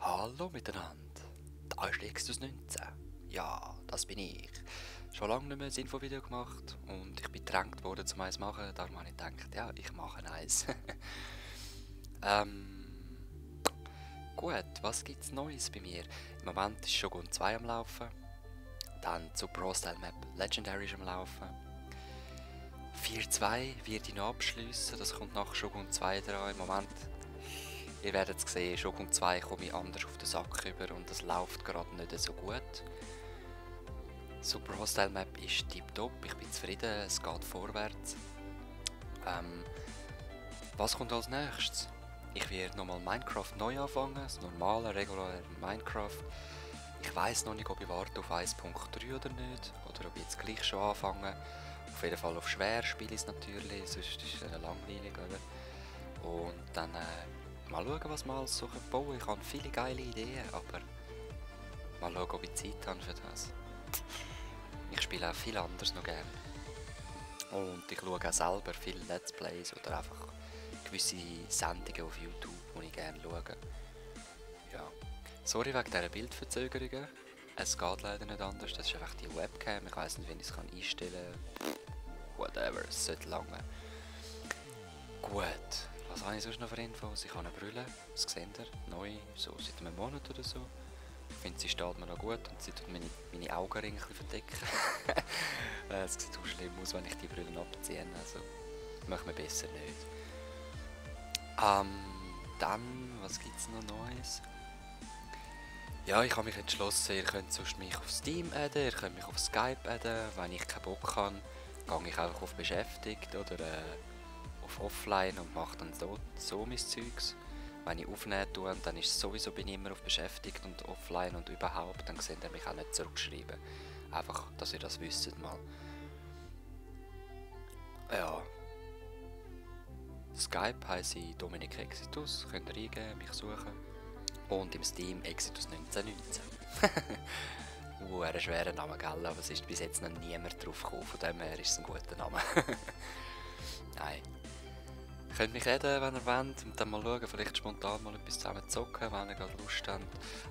Hallo miteinander, da ist Exodus 19. Ja, das bin ich. Schon lange nicht mehr ein Infovideo gemacht und ich bin gedrängt worden, zum eins zu machen. Darum habe ich gedacht, ja, ich mache eins. Gut, was gibt's Neues bei mir? Im Moment ist Shogun 2 am Laufen. Dann zur Pro Style Map Legendary ist am Laufen. 4.2 wird ich noch abschliessen, das kommt nach Shogun 2 dran. Im Moment, ihr werdet es sehen, Shogun 2 komme ich anders auf den Sack über und das läuft gerade nicht so gut. Super Hostile Map ist tipptopp, ich bin zufrieden, es geht vorwärts. Was kommt als nächstes? Ich werde nochmal Minecraft neu anfangen, das normale, reguläre Minecraft. Ich weiß noch nicht, ob ich warte auf 1.3 oder nicht, oder ob ich jetzt gleich schon anfange. Auf jeden Fall auf schwer spiele ich es natürlich, sonst ist es langweilig, oder? Und dann mal schauen, was wir alles so bauen können. Ich habe viele geile Ideen, aber mal schauen, ob ich Zeit habe für das. Ich spiele auch viel anderes noch gerne. Und ich schaue auch selber viele Let's Plays oder einfach gewisse Sendungen auf YouTube, die ich gerne schaue. Ja. Sorry wegen dieser Bildverzögerungen. Es geht leider nicht anders, das ist einfach die Webcam. Ich weiss nicht, wie ich es einstellen kann. Whatever, es sollte lange. Gut, was habe ich sonst noch für Infos? Ich habe eine Brille, das seht ihr, neu, so seit einem Monat oder so. Ich finde, sie steht mir noch gut und sie tut meine Augenringe ein bisschen verdecken. Es sieht auch schlimm aus, wenn ich die Brille abziehe, also macht mir besser nicht. Dann, was gibt es noch Neues? Ja, ich habe mich entschlossen, ihr könnt sonst mich auf Steam adden, ihr könnt mich auf Skype adden. Wenn ich keinen Bock habe, gehe ich einfach auf Beschäftigt oder auf Offline und mache dann so mein Zeugs. Wenn ich aufnehmen tue, dann ist sowieso bin ich immer auf Beschäftigt und Offline und überhaupt, dann seht ihr mich auch nicht zurückschreiben. Einfach, dass ihr das wisst mal. Ja. Skype heisse ich Dominik Exitus, könnt ihr eingeben, mich suchen. Und im Steam Exitus 1919. Ein schwerer Name, gell? Aber es ist bis jetzt noch niemand drauf gekommen, von dem her ist es ein guter Name. Nein. Ihr könnt mich reden, wenn ihr wollt, und dann mal schauen, vielleicht spontan mal etwas zusammen zocken, wenn ihr gerade Lust habt.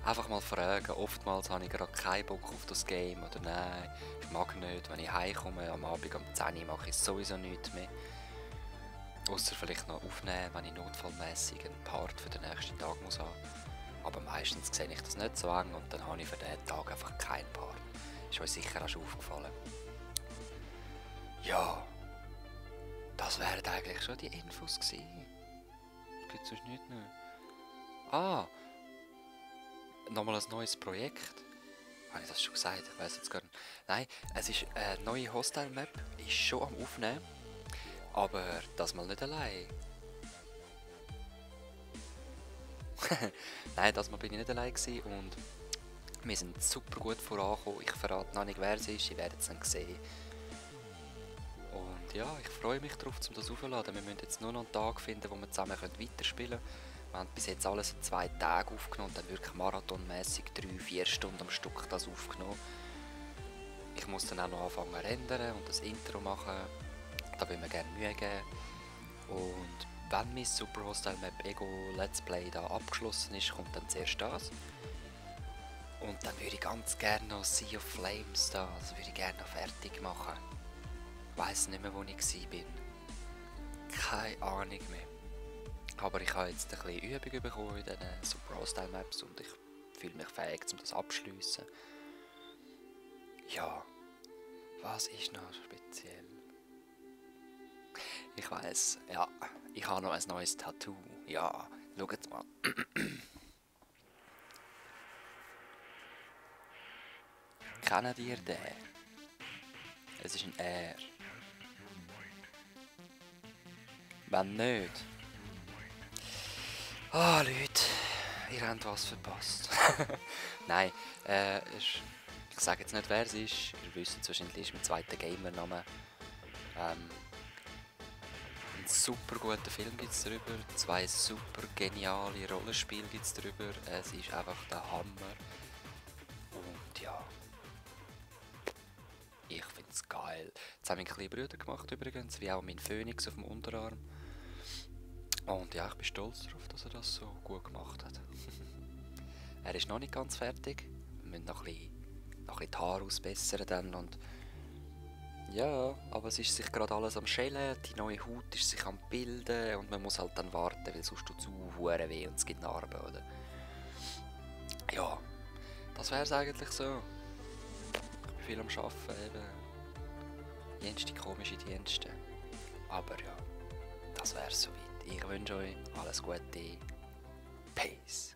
Einfach mal fragen, oftmals habe ich gerade keinen Bock auf das Game, oder nein, ich mag nicht, wenn ich heimkomme, am Abend um 10 Uhr mache ich sowieso nichts mehr. Ausser vielleicht noch aufnehmen, wenn ich notfallmässig einen Part für den nächsten Tag muss haben. Aber meistens sehe ich das nicht so eng und dann habe ich für diesen Tag einfach keinen Part. Ist euch sicher auch schon aufgefallen. Ja, das wären eigentlich schon die Infos gewesen. Gibt es sonst nichts mehr? Ah, nochmal ein neues Projekt. Habe ich das schon gesagt? Ich weiß jetzt gar nicht. Nein, es ist eine neue Hostile Map, ist schon am Aufnehmen. Aber das mal nicht allein. Nein, das Mal bin ich nicht allein gewesen und wir sind super gut vorangekommen. Ich verrate noch nicht, wer es ist, ihr werdet es dann sehen. Und ja, ich freue mich darauf, um das aufzuladen. Wir müssen jetzt nur noch einen Tag finden, wo wir zusammen weiterspielen können. Wir haben bis jetzt alles in 2 Tagen aufgenommen und dann wirklich marathonmäßig 3-4 Stunden am Stück das aufgenommen. Ich muss dann auch noch anfangen zu rendern und das Intro machen. Da will man gerne Mühe geben. Und wenn mein Super Hostile Map Ego Let's Play da abgeschlossen ist, kommt dann zuerst das. Und dann würde ich ganz gerne noch Sea of Flames da, das würde ich gerne noch fertig machen. Ich weiss nicht mehr, wo ich war. Keine Ahnung mehr. Aber ich habe jetzt ein bisschen Übung bekommen in diesen Super Hostile Maps und ich fühle mich fähig, um das abzuschliessen. Ja, was ist noch speziell? Ich weiss, ja, ich habe noch ein neues Tattoo. Ja, schaut mal. Kennt ihr den? Es ist ein R. Wenn nicht. Ah, Leute, ihr habt was verpasst. Nein, ich sage jetzt nicht, wer es ist. Ihr wisst es wahrscheinlich, ist mein zweiter Gamernamen. Ein super guter Film gibt es darüber, 2 super geniale Rollenspiele gibt es darüber, es ist einfach der Hammer. Und ja, ich finde es geil. Jetzt haben meine kleinen Brüder gemacht übrigens, wie auch mein Phönix auf dem Unterarm. Und ja, ich bin stolz darauf, dass er das so gut gemacht hat. Er ist noch nicht ganz fertig. Wir müssen noch ein bisschen die Haare ausbessern dann und ja, aber es ist sich gerade alles am Schälen, die neue Haut ist sich am Bilden und man muss halt dann warten, weil sonst tut es hure weh und es gibt Narben, oder? Ja, das wäre es eigentlich so. Ich bin viel am Arbeiten, eben. Jenste komische Dienste. Aber ja, das wäre es soweit. Ich wünsche euch alles Gute. Peace.